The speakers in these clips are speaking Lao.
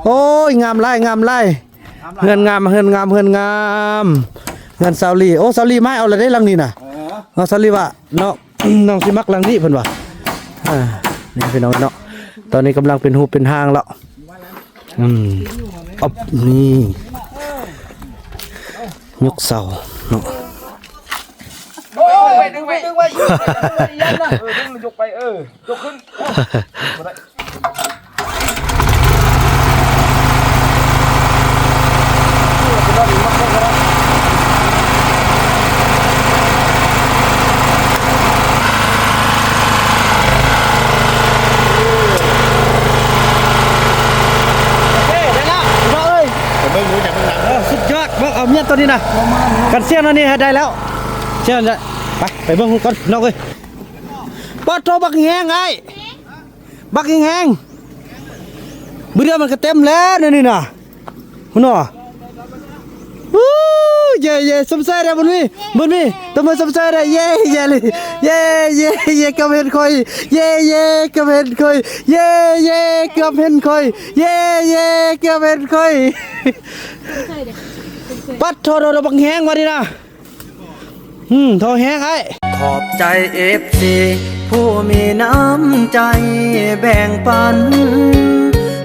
ໂອ້ຍ ງາມຫຼາຍ ງາມຫຼາຍ ເຮືອນງາມ ເຮືອນງາມ ເຮືອນງາມ ເຮືອນສາວຫຼີ. ໂອ້ ສາວຫຼີໝາຍເອົາລະເດ້ຫຼັງນີ້ນະ. ເອີ ເອົາ ສາວຫຼີວ່າເນາະ ນ້ອງຊິມັກຫຼັງນີ້ເພິ່ນວ່າ. ອ່າ ນີ້ພີ່ນ້ອງເນາະ ຕອນນີ້ກຳລັງເປັນຮູບເປັນຮ່າງແລ້ວ. ອືມ ອັບ ນີ້ ຍົກເສົາເນາະ. ໂອ້ຍ ດຶງໄວ້ ດຶງໄວ້ ເອີ ດຶງ ຍົກໄປ ເອີ ຍົກຂຶ້ນ ບໍ່ໄດ້. ໂອເຄ ໄດ້ລະ ພີ່ນ້ອງເອີຍ. ໄປເບິ່ງດູ ຈະເບິ່ງນຳ. ເອີ ສຸດຍອດ ເບິ່ງເອົາເມຍໂຕນີ້ນະ ກັນສຽງໂຕນີ້ໃຫ້ໄດ້ແລ້ວ. ສຽງໄດ້ ໄປ ໄປເບິ່ງກ່ອນ ພີ່ນ້ອງເອີຍ. ປາດໂທ້ ບັກແຮງອ້າຍ ບັກແຮງໆ ມື້ດຽວມັນກໍເຕັມແລ້ວແນວນີ້ນະ. ພຸ້ນເນາະ ວູ້ ເຢ້ໆ ຊົມເຊີຍເດີ້ ບຸນມີ ບຸນມີ ຕົບມືຊົມເຊີຍເດີ້. ເຢ້ ເຢ້ເລີຍ ເຢ້ ເຢ້ ເຢ້ ເກືອບເຫັນຂ້ອຍ ເຢ້ ເຢ້ ເກືອບເຫັນຂ້ອຍ ເຢ້ ເຢ້ ເກືອບເຫັນຂ້ອຍ ເຢ້ ເຢ້ ເກືອບເຫັນຂ້ອຍ. ປາດໂທ້ ບັກແຮງວ່ານີ້ນະ. ອືມ ໂທແຮງອ້າຍ. ຂອບໃຈເອັຟຊີຜູ້ມີນ້ຳໃຈແບ່ງປັນ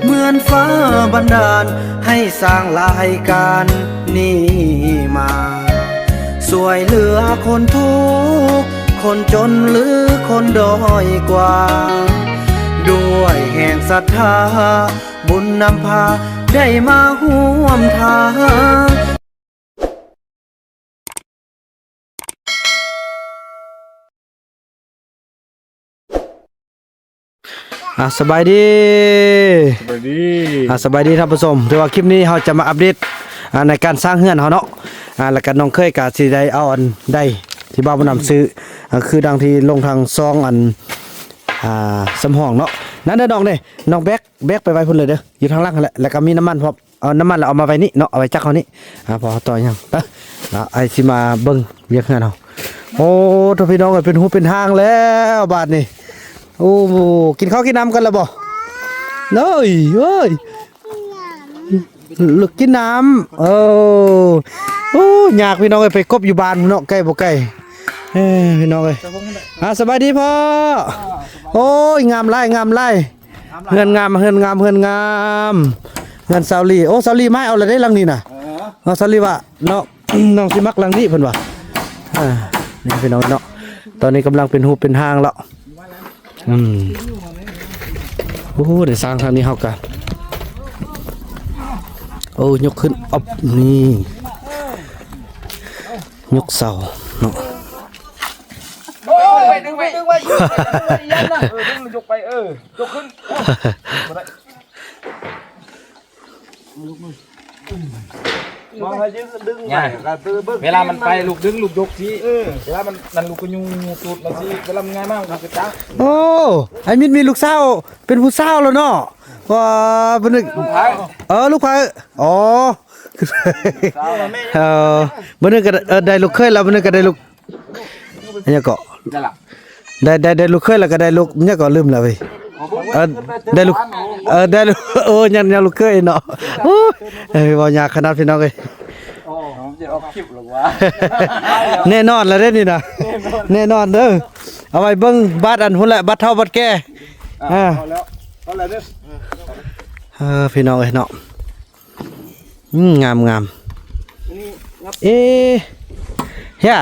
ເໝືອນຟ້າບັນດານໃຫ້ສ້າງລາຍການນີ້ມາ ຊ່ວຍເຫຼືອຄົນທຸກຄົນຈົນ ຫຼື ຄົນດ້ອຍກວ່າ ດ້ວຍແຮງສັດທາ ບຸນນຳພາໄດ້ມາຮ່ວມທາງ. ອ່າ ສະບາຍດີ ສະບາຍດີ ອ່າ ສະບາຍດີທ່ານຜູ້ຊົມ. ຖືວ່າຄລິບນີ້ເຮົາຈະມາອັບເດດ ອ່າ ໃນການສ້າງເຮືອນເຮົາເນາະ. ອ່າ ແລ້ວກໍນ້ອງເຂີຍກໍຊິໄດ້ເອົາອັນໃດທີ່ບ່າວບຸນນຳຊື້ ອ່າ ຄືດັ່ງທີ່ລົງທາງຊ່ອງອັນ ອ່າ ສຳຮອງເນາະ. ນັ້ນເດີນ້ອງເດ້ ນ້ອງແບກ ແບກໄປໄວ້ພຸ້ນເລີຍເດີ ຢູ່ທາງຫຼັງຫັ້ນແຫຼະ. ແລ້ວກໍມີນ້ຳມັນພ້ອມ ເອົານ້ຳມັນແລ້ວເອົາມາໄວ້ນີ້ເນາະ ເອົາໄວ້ຈັກເຮົານີ້. ອ່າ ພໍຕໍ່ຫຍັງ ໄປ ອ່າ ອ້າຍຊິມາເບິ່ງວຽກເຮືອນເຮົາ. ໂອ້ ໂທ້ ພີ່ນ້ອງເອີຍ ເປັນຮູເປັນຮ່າງແລ້ວບາດນີ້. ໂອ້ ກິນເຂົ້າກິນນ້ຳກັນແລ້ວບໍ່? ເອີຍ ເອີຍ ລູກກິນນ້ຳ. ເອີ ໂອ້ ຍາກພີ່ນ້ອງເອີຍ ໄປກົບຢູ່ບ້ານເນາະ ໃກ້ບໍ່ໃກ້. ເອີ ພີ່ນ້ອງເອີຍ ອ່າ ສະບາຍດີພໍ່. ໂອ້ຍ ງາມຫຼາຍ ງາມຫຼາຍ ເຮືອນງາມ ເຮືອນງາມ ເຮືອນງາມ ເຮືອນສາວຫຼີ. ໂອ້ ສາວຫຼີໝາຍເອົາລະເດ້ຫຼັງນີ້ນະ. ເອີ ເອົາ ສາວຫຼີວ່າເນາະ ນ້ອງຊິມັກຫຼັງນີ້ເພິ່ນວ່າ. ອ່າ ນີ້ພີ່ນ້ອງເນາະ ຕອນນີ້ກຳລັງເປັນຮູບເປັນຮ່າງແລ້ວ. ອືມ ໂອ້ ໄດ້ສ້າງທາງນີ້ເຮົາກະ ໂອ້ ຍົກຂຶ້ນ ອັບ ນີ້ ຍົກເສົາເນາະ. ໂອ້ຍ ດຶງໄວ້ ດຶງໄວ້ ເອີ ດຶງ ຍົກໄປ ເອີ ຍົກຂຶ້ນ ບໍ່ໄດ້. ມອງໃຫ້ດຶງ ດຶງໄປ ຍາກ ກໍຄືເບິ່ງ ເວລາມັນໄປລູກດຶງລູກຍົກຊີ້ ເອີ ເວລາມັນນັ້ນລູກກໍຍູ້ຕູດມາຊີ້ ເວລາມັນງ່າຍມາມັນກໍຈັບ. ໂອ້ ອ້າຍມິດມີລູກສາວ ເປັນຜູ້ສາວແລ້ວເນາະ. ວ່າ ເພິ່ນ ລູກໃຜ? ເອີ ລູກໃຜ? ອໍ ເອີ ບາດນີ້ກໍ ເອີ ໄດ້ລູກເຂີຍແລ້ວ ບາດນີ້ກໍໄດ້ລູກ ອັນຫຍັງເກາະ ໄດ້ລະ ໄດ້ ໄດ້ ໄດ້ລູກເຂີຍ ແລ້ວກໍໄດ້ລູກ ຫຍັງເກາະ ລືມແລ້ວເວີຍ. ເອີ ໄດ້ລູກ ເອີ ໄດ້ລູກ ໂອ້ ຍັງ ຍັງລູກເຂີຍເນາະ. ໂອ້ຍ ເອີ ເວົ້າຍາກຂະໜາດ ພີ່ນ້ອງເອີຍ. ໂອ້ ມັນຈະອອກຄລິບແລ້ວຫວາ ແນ່ນອນແລ້ວເດ້ນີ້ນະ ແນ່ນອນເດີ. ເອົາໄວ້ເບິ່ງບາດອັນພຸ້ນແຫຼະ ບາດເຖົ້າບາດແກ່. ອ່າ ອ່າ ພໍແລ້ວ ພໍແລ້ວເດີ. ເອີ ພີ່ນ້ອງເອີຍເນາະ. ອືມ ງາມໆ. ເອ ເຮຍ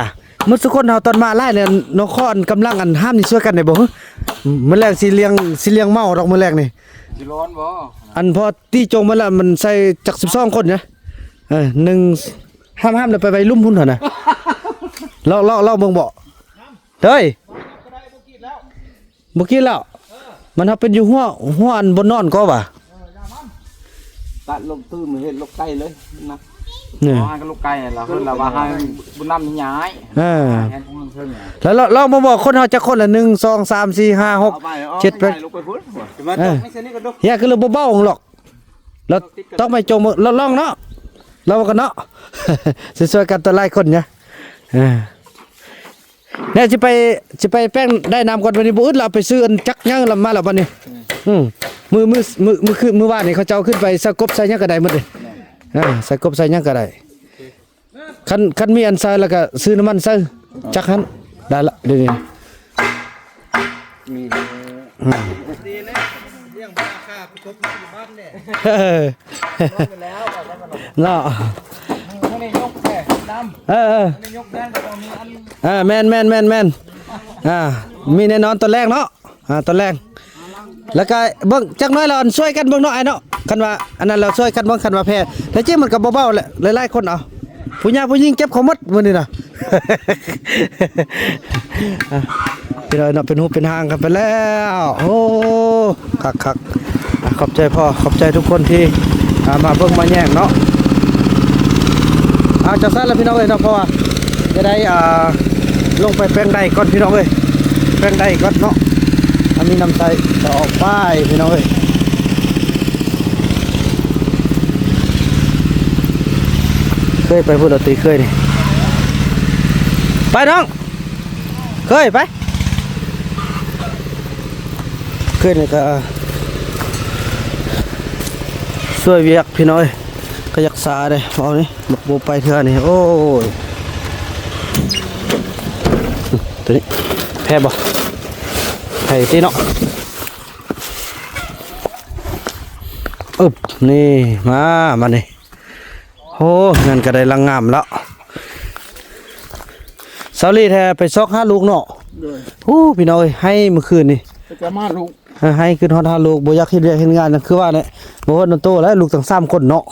ໝົດສຸຄົນເຮົາຕອນມາຫຼາຍແລ້ວເນາະ ຂໍອັນກຳລັງອັນຫ້າມນີ້ຊ່ວຍກັນໄດ້ບໍ່? ມື້ແລງຊິລ້ຽງ ຊິລ້ຽງເໝົາດອກມື້ແລງນີ້. ຊິຮ້ອນບໍ່? ອັນພໍຕີຈົງມາແລ້ວມັນໃສ່ຈັກສິບສອງຄົນນະ. ເອີ ໜຶ່ງ ຫ້າມໆ ແລ້ວໄປໄວ້ລຸ່ມພຸ້ນຫັ້ນນະ. ລອງ ລອງ ລອງເບິ່ງບໍ່? ເອີຍ ບໍ່ກິນແລ້ວ ມັນເຮົາເປັນຢູ່ຫົວ ຫົວອັນບ່ອນນອນກໍວ່າ ຕັດລົງຕື່ມເຮັດລູກໄກ່ເລີຍນະ. ນີ້ ເອົາໃຫ້ກັບລູກໄກ່ລະ ເພິ່ນລະວ່າໃຫ້ບຸນນຳຍ້າຍ. ເອີ ແລ້ວລອງມາບອກຄົນເຮົາຈັກຄົນລະ ໜຶ່ງ ສອງ ສາມ ສີ່ ຫ້າ ຫົກ ເຈັດ ແປດ. ເອີ ເຮີຍ ຄືລະບໍ່ເບົາຫຼອກ ລະຕ້ອງໄປຈົງ ລອງເນາະ ລອງກັນເນາະ ຊ່ວຍໆ ກັນຕະຫຼາຍຄົນນະ. ເອີ ແນ່ ຊິໄປ ຊິໄປແປງໄດ້ນ້ຳກ່ອນ ບັດນີ້ບໍ່ອຶດລະ ເອົາໄປຊື້ອັນຈັກຫຍັງລະມາລະບັດນີ້. ອືມ ມື້ ມື້ ມື້ ມື້ຄືນ ມື້ວານນີ້ເຂົາເຈົ້າຂຶ້ນໄປໃສ່ກົບໃສ່ຫຍັງກໍໄດ້ໝົດເດ້. ອ່າ ໃສ່ກົບໃສ່ຫຍັງກໍໄດ້. ຄັນ ຄັນມີອັນໃສ່ແລ້ວກໍຊື້ນ້ຳມັນໃສ່ຈັກຫັ້ນ ໄດ້ລະ ດຽວນີ້. ອືມ ເນາະ ເອີ ເອີ ເອີ ແມ່ນໆໆໆ ອ່າ ມີແນ່ນອນຕອນແລກເນາະ. ອ່າ ຕອນແລງ ແລ້ວກະເບິ່ງຈັກໜ້ອຍລະ ອັນ ຊ່ວຍກັນເບິ່ງເນາະ ອ້າຍເນາະ. ຄັນວ່າອັນນັ້ນລະ ຊ່ວຍກັນເບິ່ງ ຄັນວ່າແພ້ ແທ້ຈິງມັນກະບໍ່ເບົາແຫຼະ ຫຼາຍໆຄົນເອົາ ຜູ້ຍາຜູ້ຍິງເຈັບເຂົ້າໝົດມື້ນີ້ນະ. ອ່ະ ພີ່ນ້ອງເນາະ ເປັນຮູບເປັນຮ່າງກັນໄປແລ້ວ. ໂອ້ ຄັກໆ ອ່ະ ຂອບໃຈພໍ່ ຂອບໃຈທຸກຄົນທີ່ ອ່າ ມາເບິ່ງມາແຍງເນາະ. ອ່າ ຈັ່ງຊັ້ນລະພີ່ນ້ອງເອີຍເນາະ ເພາະວ່າຈະໄດ້ ອ່າ ລົງໄປແປງໄດກ່ອນພີ່ນ້ອງເອີຍ ແປງໄດກ່ອນເນາະ. ຖ້າມີນ້ຳໃຊ້ຈະອອກໄປພີ່ນ້ອງເອີຍ. ເຄີຍໄປພຸ້ນລະຕິ ເຄີຍນີ້ ໄປນ້ອງ ເຄີຍໄປ ເຄີຍນີ້ກະຊ່ວຍວຽກພີ່ນ້ອງເອີຍ. ກະຢາກສາເດ້ເວົ້ານີ້ ບໍ່ໄປເທື່ອນີ້ ໂອ້ຍ ໂຕນີ້ແພ້ບໍ່ ແພ້ຕິເນາະ. ອຶບ ນີ້ ມາ ມານີ້ ໂອ້ ເຮືອນກະໄດ້ຫຼັງງາມແລ້ວ. ສາວລີແທ້ໄປຊອກຫາລູກເນາະ. ໂດຍ ໂອ້ ພີ່ນ້ອງເອີຍ ໄຫ້ມື້ຄືນນີ້ ໄປຕາມຫາລູກ ເອີ ໄຫ້ ຄຶດຮອດຫາລູກ ບໍ່ຢາກເຮັດວຽກເຮັດງານ ຄືວ່າແຫຼະ ບໍ່ຮອດນຳໂຕແລ້ວ ລູກຕັ້ງສາມຄົນເນາະ.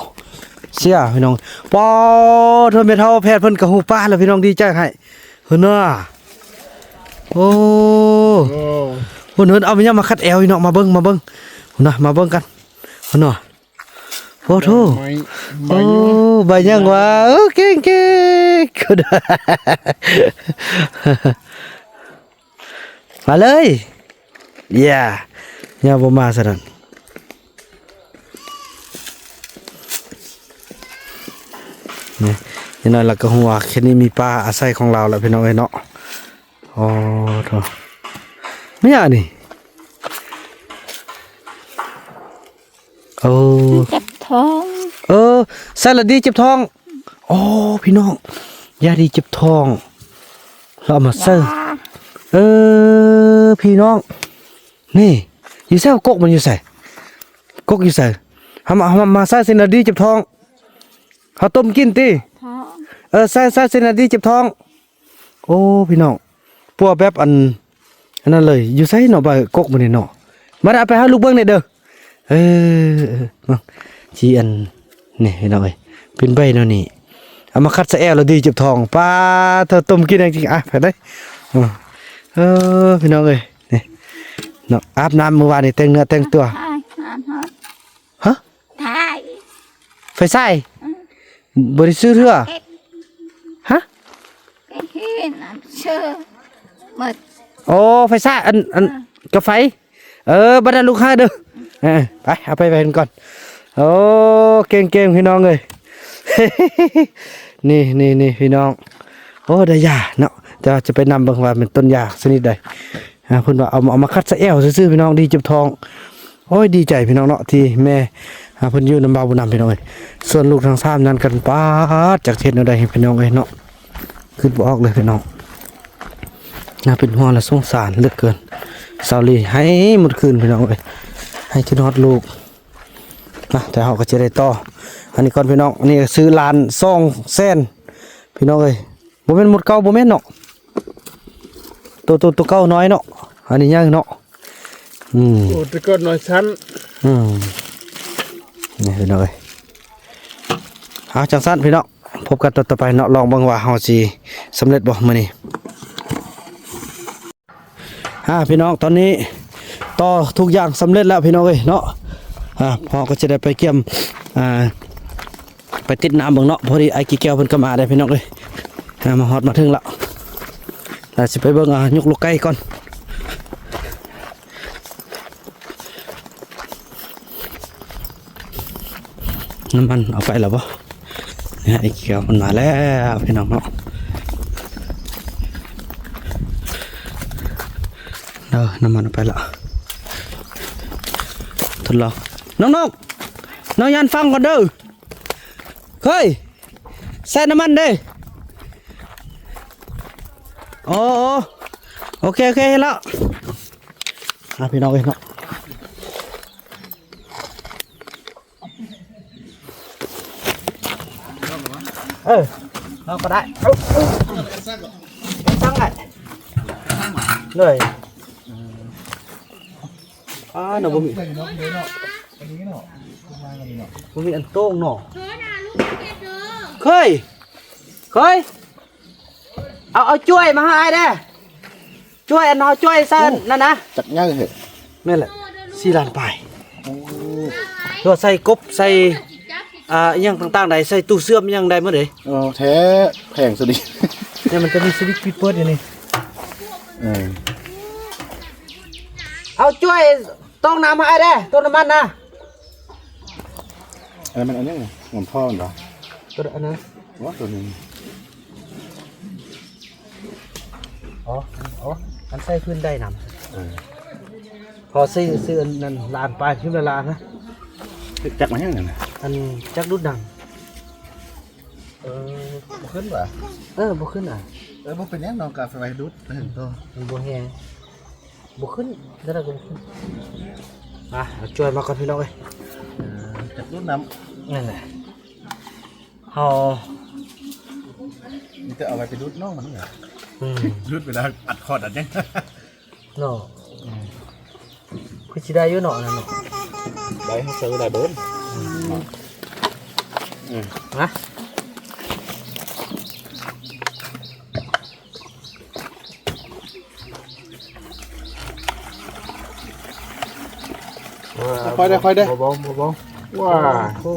ເສຍພີ່ນ້ອງ ປາໂທ ແມ່ເຖົ້າແພດເພິ່ນກະຮູ້ປາແລ້ວພີ່ນ້ອງ ດີໃຈໃຫ້ເພິ່ນນະ. ໂອ້ ໂອ້ ເພິ່ນ ເພິ່ນເອົາຫຍັງມາຂັດແອວອີກເນາະ ມາເບິ່ງ ມາເບິ່ງພຸ້ນນະ ມາເບິ່ງກັນພຸ້ນນະ. ໂອ້ໂທ ໃບ ໃບ ໂອ້ ໃບຫຍັງວະ ໂອ້ ເກັ່ງໆ ມາເລີຍ ຢ່າ ຢ່າບໍ່ມາຊັ້ນນັ້ນ. ນີ້ ຢ່າງໜ້ອຍລະກະຮູ້ວ່າເຂດນີ້ມີປ່າອາໄສຂອງລາວແລ້ວພີ່ນ້ອງເອີຍເນາະ. ໂອ້ໂທ ແມ່ນຫຍັງນີ້? ໂອ້ ເຈັບທ້ອງ ເອີ ໃສ່ລະດີເຈັບທ້ອງ. ໂອ້ ພີ່ນ້ອງ ຢາດີເຈັບທ້ອງ ລາວເອົາມາໃສ່ ຢາ ເອີ ພີ່ນ້ອງ ນີ້ ຢູ່ໃສ ກົກມັນຢູ່ໃສ? ກົກຢູ່ໃສ? ເຮົາມາ ເຮົາມາໃສ່ເສັ້ນລະດີເຈັບທ້ອງ ເຮົາຕົ້ມກິນຕິ ທ້ອງ ເອີ ໃສ່ ໃສ່ເສັ້ນລະດີເຈັບທ້ອງ. ໂອ້ ພີ່ນ້ອງ ປົວແບບອັນ ອັນນັ້ນເລີຍ ຢູ່ໃສເນາະ ໃບກົກມື້ນີ້ເນາະ. ມາເດີ ເອົາໄປໃຫ້ລູກເບິ່ງແດ່ເດີ ເອີ ເບິ່ງ ຊິອັນ ນີ້ພີ່ນ້ອງເອີຍ ເປັນໃບແນວນີ້ ເອົາມາຂັດໃສ່ແອວລະດີເຈັບທ້ອງ. ປາໂທ ຕົ້ມກິນແຮງຈິງ ອ່ະ ໄປເດີ ເອີ ພີ່ນ້ອງເອີຍ ນີ້ເນາະ ອາບນ້ຳມື້ວານນີ້ ແຕ່ງເນື້ອແຕ່ງຕົວ ຮະ? ຖ່າຍ ໄຟສາຍ ອືມ ບໍ່ໄດ້ຊື້ເທື່ອ ເຮັດ ຮະ? ເຮັດ ຊື້ໝົດ ໂອ້ ໄຟສາຍ ອັນ ອັນ ເອີ ກາໄຟ ເອີ ບັດນັ້ນລູກຄ້າເດີ ເອີ ໄປ ເອົາໄປໄວ້ກ່ອນ. ໂອ້ ເກັ່ງໆ ພີ່ນ້ອງເອີຍ ນີ້ ນີ້ ນີ້ ພີ່ນ້ອງ ໂອ້ ໄດ້ຢາເນາະ ແຕ່ວ່າຈະໄປນຳເບິ່ງວ່າແມ່ນຕົ້ນຢາຊະນິດໃດ. ອ່າ ເພິ່ນວ່າເອົາ ເອົາມາຂັດໃສ່ແອວຊື່ໆ ພີ່ນ້ອງ ດີເຈັບທ້ອງ. ໂອ້ຍ ດີໃຈພີ່ນ້ອງເນາະ ທີ່ແມ່ ອ່າ ເພິ່ນຢູ່ນຳບ່າວບຸນນຳ ພີ່ນ້ອງເອີຍ. ສ່ວນລູກທັງສາມນັ້ນກັນ ປາດ ຈັກຊິເຮັດແນວໃດ ພີ່ນ້ອງເອີຍເນາະ ຄິດບໍ່ອອກເລີຍພີ່ນ້ອງ. ໜ້າເປັນຫ່ວງ ແລະ ສົງສານເຫຼືອເກີນ. ສາວລີໄຫ້ໝົດຄືນ ພີ່ນ້ອງເອີຍ ໄຫ້ຄິດຮອດລູກ. ນະ ແຕ່ເຮົາກໍຈະໄດ້ຕໍ່ອັນນີ້ກ່ອນ ພີ່ນ້ອງ. ນີ້ກໍຊື້ລ້ານສອງແສນ ພີ່ນ້ອງເອີຍ. ບໍ່ແມ່ນໝົດເກົ່າ ບໍ່ແມ່ນເນາະ ໂຕ ໂຕ ໂຕເກົ່ານ້ອຍເນາະ ອັນນີ້ໃຫຍ່ເນາະ. ອືມ ໂອ້ ແຕ່ເກີດນ້ອຍຊັ້ນ. ອືມ ນີ້ພີ່ນ້ອງເອີຍ ເອົາ ຈັ່ງຊັ້ນພີ່ນ້ອງ ພົບກັນຕອນຕໍ່ໄປເນາະ ລອງເບິ່ງວ່າເຮົາຊິສຳເລັດບໍ່ມື້ນີ້. ອ່າ ພີ່ນ້ອງ ຕອນນີ້ຕໍ່ທຸກຢ່າງສຳເລັດແລ້ວ ພີ່ນ້ອງເອີຍເນາະ. ອ່າ ເຮົາກໍຈະໄດ້ໄປກຽມ ອ່າ ໄປຕິດນ້ຳເບິ່ງເນາະ. ພໍດີອ້າຍກີແກ້ວເພິ່ນກໍມາໄດ້ ພີ່ນ້ອງເອີຍ. ອ່າ ມາຮອດມາເຖິງແລ້ວ ແລ້ວຊິໄປເບິ່ງ ອ່າ ຍົກລູກໄກ່ກ່ອນ. ນ້ຳມັນເອົາໄປແລ້ວບໍ່? ນີ້ ໄອ້ເຂຽວມັນມາແລ້ວ ພີ່ນ້ອງເນາະ. ເອີ ນ້ຳມັນເອົາໄປລະ ທົດລອງ. ນ້ອງໆ ນ້ອງຍານຟັງກ່ອນເດີ. ເຄີຍ ໃສ່ນ້ຳມັນເດ້. ໂອ້ ໂອເຄ ໂອເຄ ເຫັນລະ. ອ່າ ພີ່ນ້ອງເອີຍເນາະ. ເອີ ເຮົາກໍໄດ້ ເອົາ ເອົາ ສັ່ງໄດ້ເລີຍ. ອ່າ ເນາະ ບໍ່ມີ ບໍ່ມີອັນໂຕ່ງເນາະ. ເຄີຍ ເຄີຍ ເອົາ ເອົາຈ້ວຍມາໃຫ້ອ້າຍແດ່. ຈ້ວຍ ອັນເຮົາຈ້ວຍໃສ່ ໂອ້ ນັ້ນນະ ຈັກໃຫຍ່ເຫະ. ແມ່ນແຫຼະ ສີ່ລ້ານປາຍ. ໂອ້ ເພື່ອໃສ່ກົບ ໃສ່ ອ່າ ອີ່ຫຍັງຕ່າງໆ ໄດ້ ໃສ່ຕູ້ເຊື່ອມອີ່ຫຍັງໄດ້ໝົດເດ້. ເອີ ແທ້ ແພງສຸດນີ້ ແຕ່ມັນຈະມີສະວິດປິດເປີດຢູ່ນີ້. ເອີ ເອົາ ຈ້ວຍຕ້ອງນ້ຳໃຫ້ອ້າຍແດ່ ຕົ້ນນ້ຳມັນນະ. ອັນນັ້ນມັນອັນຫຍັງ ຫວນພໍ່ມັນບໍ່? ຕົວອັນນັ້ນ ໂອ້ ຕົວນີ້. ອໍ ອໍ ອັນໃສ່ພື້ນໄດ້ນຳ. ເອີ ພໍຊື້ ຊື້ອັນນັ້ນລ້ານປາຍ ພິມລະລ້ານນະ. ຈັກມາຫຍັງນັ້ນນະ? ອັນຈັກດູດນ້ຳ. ເອີ ບໍ່ຂຶ້ນຫວາ? ເອີ ບໍ່ຂຶ້ນຫວາ? ເອີ ບໍ່ເປັນຫຍັງເນາະ ກາໄຟດູດ ເອີ ມັນບໍ່ແຮງ ບໍ່ຂຶ້ນ ແນວໃດກໍບໍ່ຂຶ້ນ. ອ່ະ ເອົາຈ້ວຍມາກ່ອນ ພີ່ນ້ອງເອີຍ. ເອີ ຈັກດູດນ້ຳ ນັ້ນແຫຼະ. ເຮົາມີແຕ່ເອົາໄວ້ໄປດູດນ້ອງມັນນີ້. ອືມ ດູດເວລາອັດຄອດອັດຫຍັງເນາະ. ອືມ ຄືຊິໄດ້ຢູ່ເນາະ ອັນນັ້ນເນາະ. ໄດ້ ເຮົາໃຊ້ເວລາໂດນ. ອືມ ອືມ ນະ. ຄ່ອຍເດີ ຄ່ອຍເດີ ເບົາໆ ເບົາໆ. ວ້າ ໂອ້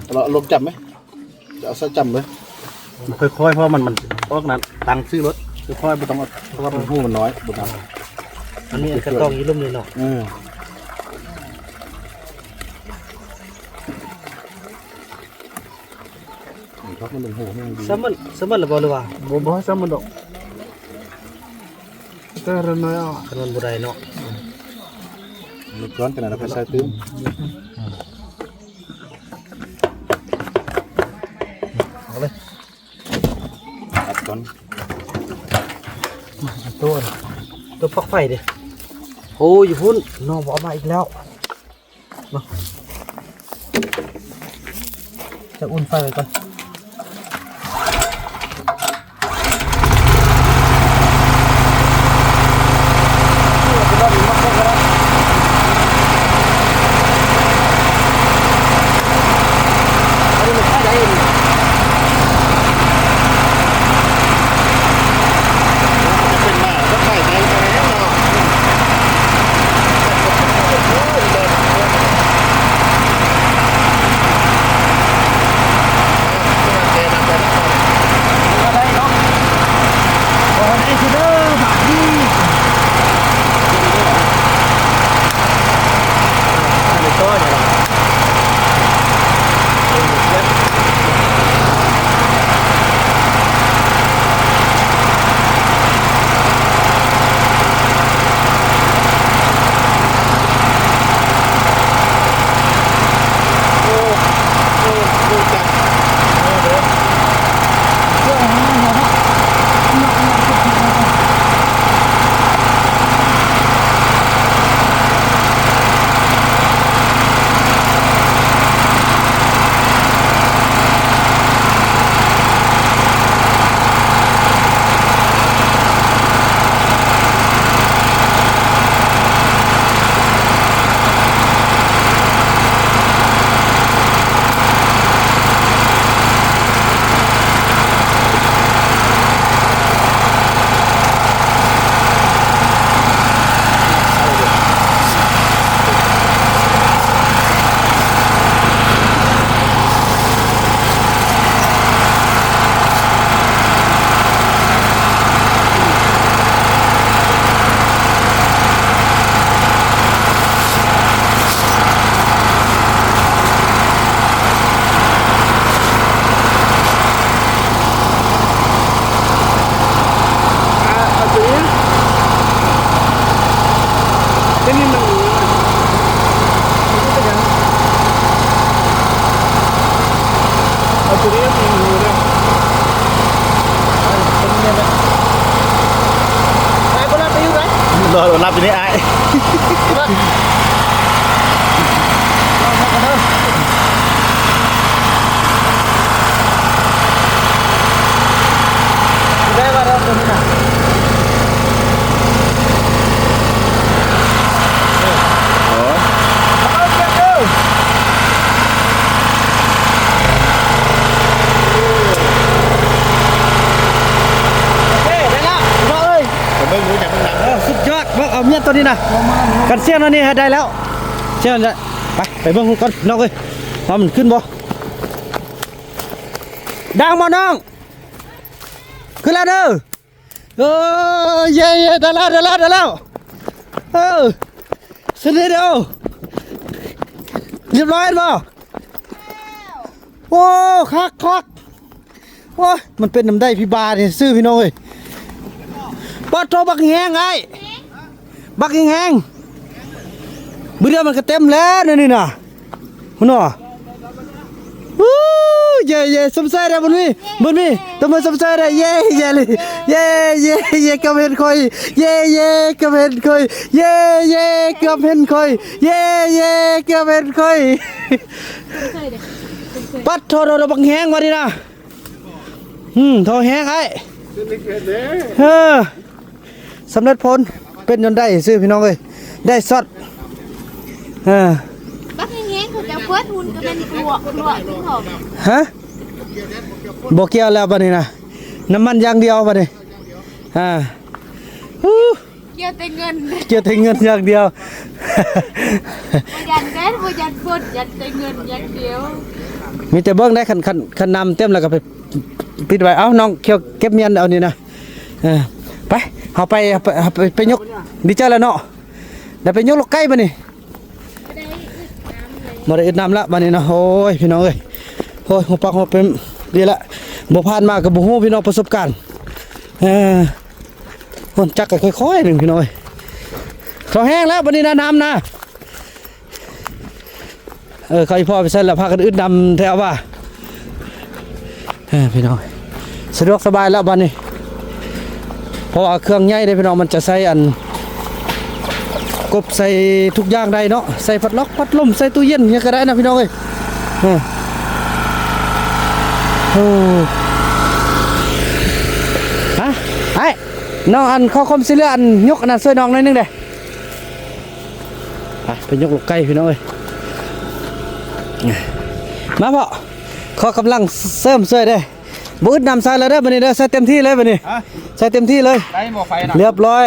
ເອົາລົມຈຳໄໝ? ຈະເອົາໃສ່ຈຳເລີຍ ຄ່ອຍໆ ເພາະວ່າມັນ ມັນອອກນັ້ນ ຕັງຊື້ລົດ ຄ່ອຍໆ ບໍ່ຕ້ອງເອົາ ເພາະວ່າມັນຮູມັນນ້ອຍ ບໍ່ຕ້ອງ. ອັນນີ້ກະຕ້ອງຢູ່ລຸ່ມນີ້ເນາະ. ເອີ ພັກມັນລົງໂຫແຮງດີ. ສຳມັນ ສຳມັນລະບໍ່ ຫຼືວ່າ ບໍ່ ບໍ່ໃຫ້ສຳມັນດອກ ແຕ່ລະໜ້ອຍເອົາ ຄັນມັນບໍ່ໄດ້ເນາະ. ອືມ ລູກກ້ອນຂະໜາດເຮົາໄປໃສ່ຕື່ມ. ເອົາເລີຍ ອັດກ່ອນ. ໂຕ ໂຕຟອກໄຟເດ້. ໂອ້ ຢູ່ພຸ້ນ ນ້ອງບໍ່ເອົາມາອີກແລ້ວ. ມາ ຈະອຸ່ນໄຟໄວ້ກ່ອນ. ເ ໄປບໍ່ລັດໄປຢູ່ໄປ ລອ ລັບຢູ່ນີ້ອ້າຍ ລອ ໄດ້ວ່າເດີ ຕົວນີ້ນະ ໂອ້ຍ ໂອເຄ ໄດ້ລະ ພີ່ນ້ອງເອີຍ ໄປເບິ່ງດູ ຢາກເບິ່ງນຳ ເອີ ສຸດຍອດ ເບິ່ງເອົາເມຍຕົວນີ້ນະ ຄັນສ່ຽງແນວນີ້ໃຫ້ໄດ້ແລ້ວ ສ່ຽງແລ້ວ ໄປ ໄປເບິ່ງກ່ອນ ພີ່ນ້ອງເອີຍ ວ່າມັນຂຶ້ນບໍ່ ດັງບໍ່ນ້ອງ? ຂຶ້ນແລ້ວເດີ ເອີ ເຢ້ ເຢ້ ໄດ້ແລ້ວ ໄດ້ແລ້ວ ໄດ້ແລ້ວ ເອີ ສະເດດໂອ ລຽບຮ້ອຍແມ່ນບໍ່? ໂອ້ ຄັກ ຄັກ ໂອ້ຍ ມັນເປັນນຳໄດ້ພີ່ບານີ້ຊື່ ພີ່ນ້ອງເອີຍ ປາດໂທ້ ບັກແຮງອ້າຍ ບັກແຮງໆ ບຶດມັນກະເຕັມແລ້ວແນວນີ້ນະ ພຸ້ນນະ ວູ້ ເຢ້ ເຢ້ ຊົມເຊີຍເດີ ບຸນມີ ບຸນມີ ຕົບມືຊົມເຊີຍເດີ ເຢ້ ເຢ້ເລີຍ ເຢ້ ເຢ້ ເຢ້ ເກືອບເຫັນຂ້ອຍ ເຢ້ ເຢ້ ເກືອບເຫັນຂ້ອຍ ເຢ້ ເຢ້ ເກືອບເຫັນຂ້ອຍ ເຢ້ ເຢ້ ເກືອບເຫັນຂ້ອຍ ປັດໂທ ໂທ ໂທ ບັກແຮງວ່ານີ້ນະ ອືມ ໂທແຮງອ້າຍ ເອີ ສຳເລັດຜົນ ເປັນຈົນໄດ້ຊື່ ພີ່ນ້ອງເອີຍ ໄດ້ຊັອດ ເອີ ບັກແຮງໆ ເຂົາເຈົ້າເປີດຫຸ່ນກໍແມ່ນລວກ ລວກກິນຫອມ ຮະ ບໍ່ກ່ຽວແລ້ວບັດນີ້ນະ ນ້ຳມັນຢ່າງດຽວບັດນີ້ ອ່າ ຮູ້ ກ່ຽວແຕ່ເງິນ ກ່ຽວແຕ່ເງິນຢ່າງດຽວ ບໍ່ຢ້ານແດດ ບໍ່ຢ້ານຝົນ ຢ້ານແຕ່ເງິນຢ່າງດຽວ ມີແຕ່ເບິ່ງໄດ້ ຄັນ ຄັນ ຄັນນ້ຳເຕັມແລ້ວກໍໄປ ປິດໄວ້ ເອົາ ນ້ອງຂຽວເກັບມຽນເອົານີ້ນະ ເອີ ໄປ ເຮົາໄປ ເຮົາໄປ ເຮົາໄປ ໄປຍົກ ດີໃຈແລ້ວເນາະ ໄດ້ໄປຍົກລູກໄກ່ບັດນີ້ ບໍ່ໄດ້ອຶດນ້ຳແລ້ວບັດນີ້ນະ ໂອ້ຍ ພີ່ນ້ອງເອີຍ ໂອ້ຍ ຫົວປາກຫົວເປັນ ດີລະ ບໍ່ຜ່ານມາກໍບໍ່ຮູ້ ພີ່ນ້ອງ ປະສົບການ ເອີ ຄົນຈັກກໍຄ່ອຍໆໜຶ່ງ ພີ່ນ້ອງເອີຍ ເຂົາແຫ້ງແລ້ວບັດນີ້ນະ ນ້ຳນະ ເອີ ເຂົາອີ່ພໍ່ໄປໃສລະ ພາກັນອຶດນ້ຳແທ້ວ່າ ເອີ ພີ່ນ້ອງ ສະດວກສະບາຍແລ້ວບັດນີ້ ເພາະວ່າເຄື່ອງໃຫຍ່ເດ້ພີ່ນ້ອງ ມັນຈະໃສ່ອັນ ກົບໃສ່ທຸກຢ່າງໄດ້ເນາະ ໃສ່ພັດລັອກພັດລົມ ໃສ່ຕູ້ເຢັນຫຍັງກໍໄດ້ນະພີ່ນ້ອງເອີຍ ເອີ ເອີ ຮະ ອ້າຍ ນ້ອງ ອັນ ຂໍຄວາມຊ່ວຍເຫຼືອ ອັນ ຍົກອັນນັ້ນຊ່ວຍນ້ອງໜ້ອຍໜຶ່ງເດ້. ໄປ ໄປຍົກລູກໄກ່ພີ່ນ້ອງເອີຍ ມາພໍ່ ຂໍກຳລັງເສີມຊ່ວຍເດີ້ ບໍ່ອຶດນ້ຳໃສ່ແລ້ວເດີ້ ບັດນີ້ເດີ້ ໃສ່ເຕັມທີ່ເລີຍບັດນີ້ ຮະ ໃສ່ເຕັມທີ່ເລີຍ ໄດ້ບໍ່ໄຟນະ ລຽບຮ້ອຍ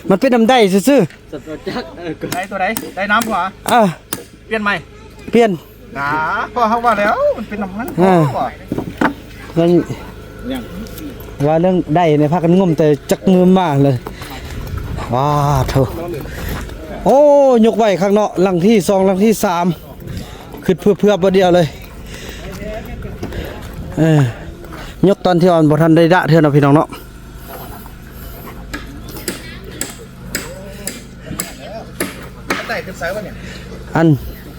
ມັນເປັນນ້ຳໄດ້ຊື່ໆ ສັດຈະຈັກ ເອີ ໄດ້ຕົວໃດ ໄດ້ນ້ຳບໍ່ ອ່າ ປ່ຽນໃໝ່ ປ່ຽນ ນາ ກໍເຮົາວ່າແລ້ວ ມັນເປັນນ້ຳມັນ ອ່າ ມັນ ຫຍັງ ວ່າເລື່ອງໄດ້ນີ້ ພາກັນງົມແຕ່ຈັກມື້ມາເລີຍ ວ້າໂທ້ ໂອ້ ຍົກໄວຄັກເນາະ ຫຼັງທີສອງ ຫຼັງທີສາມ ຄຶດເພື່ອໆບໍ່ດຽວເລີຍ ເອີ ຍົກຕອນທີ່ອ່ອນບໍ່ທັນໄດ້ດະເທື່ອເນາະ ພີ່ນ້ອງເນາະ. ອັນ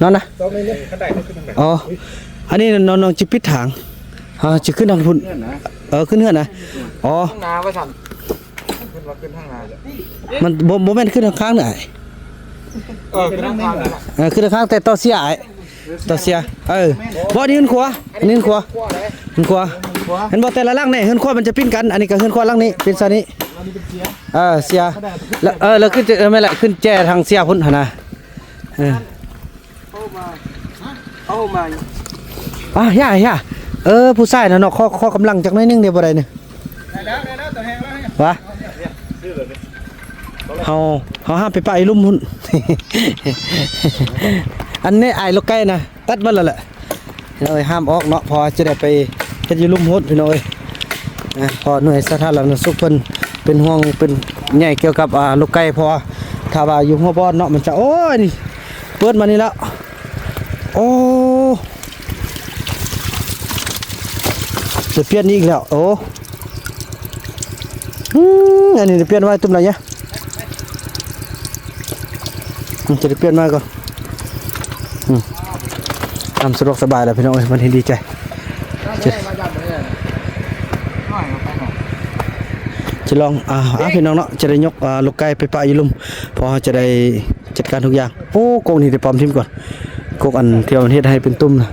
ນັ້ນນະ ອໍ ອັນນີ້ນ້ອງ ນ້ອງຊິປິດທາງ ເຮົາຊິຂຶ້ນທາງພຸ້ນ ເອີ ຂຶ້ນເຮືອນນະ ອໍ ຂ້າງໜ້າວ່າຊັ້ນ ເພິ່ນວ່າຂຶ້ນທາງໜ້າ ມັນບໍ່ ບໍ່ແມ່ນຂຶ້ນທາງຂ້າງເນາະ ເອີ ຂຶ້ນທາງຂ້າງ ເອີ ຂຶ້ນທາງຂ້າງ ແຕ່ຕໍ່ເສຍອ້າຍ ຕໍ່ເສຍ ເອີ ບໍ່ ນີ້ເຮືອນຄົວ ອັນນີ້ເຮືອນຄົວ ເຮືອນຄົວ ເຫັນບໍ່ ແຕ່ລະຫຼັງນີ້ ເຮືອນຄົວມັນຈະປິ່ນກັນ ອັນນີ້ກໍເຮືອນຄົວຫຼັງນີ້ ເປັນຊະນີ້ ເອີ ເສຍ ແລ້ວ ເອີ ແລ້ວຂຶ້ນ ເອີ ແມ່ນແຫຼະ ຂຶ້ນແຈທາງເສຍພຸ້ນຫັ້ນນະ ເອີ ເອົາມາ ເອົາມາ ອ່າ ຢ່າ ຢ່າ ເອີ ຜູ້ຊາຍນະເນາະ ຂໍ ຂໍກຳລັງຈັກໜ້ອຍໜຶ່ງເດ້ ບໍ່ໄດ້ນີ້ ໄດ້ແລ້ວ ໄດ້ແລ້ວ ຕົວແຮງແລ້ວ ຫວາ ເຮົາ ເຮົາຫ້າມໄປປະຢູ່ລຸ່ມພຸ້ນ ອັນນີ້ອ້າຍລູກໄກ່ນະ ຕັດໝົດແລ້ວແຫຼະ ເຮົາຫ້າມອອກເນາະ ເພາະວ່າຈະໄດ້ໄປເຮັດຢູ່ລຸ່ມພຸ້ນ ພີ່ນ້ອງເອີຍ ອ່າ ເພາະໜ່ວຍສາທາລະນະສຸກເພິ່ນເປັນຫ່ວງເປັນໃຍກ່ຽວກັບ ອ່າ ລູກໄກ່ ເພາະວ່າຖ້າວ່າຢູ່ຫົວບ່ອນເນາະ ມັນຈະ ໂອ້ຍ ນີ້ ເປີດມານີ້ແລ້ວ ໂອ້ ຈະປ່ຽນອີກແລ້ວ ໂອ້ ອືມ ອັນນີ້ຈະປ່ຽນໄວ້ຕຸ້ມໃດຍະ ອືມ ຈະໄດ້ປ່ຽນໃໝ່ກ່ອນ ອືມ ນ້ຳສະດວກສະບາຍແລ້ວພີ່ນ້ອງເອີຍ ມັນເຫັນດີໃຈ ຈະ ຈະລອງ ອ່າ ອ່າ ພີ່ນ້ອງເນາະ ຈະໄດ້ຍົກ ອ່າ ລູກໄກ່ໄປປະຢູ່ລຸ່ມ ເພາະເຮົາຈະໄດ້ຈັດການທຸກຢ່າງ. ໂອ້ ກົກນີ້ໄດ້ປ້ອມຖິ້ມກ່ອນ ກົກອັນທີ່ວ່າມັນເຮັດໃຫ້ເປັນຕຸ່ມນະ.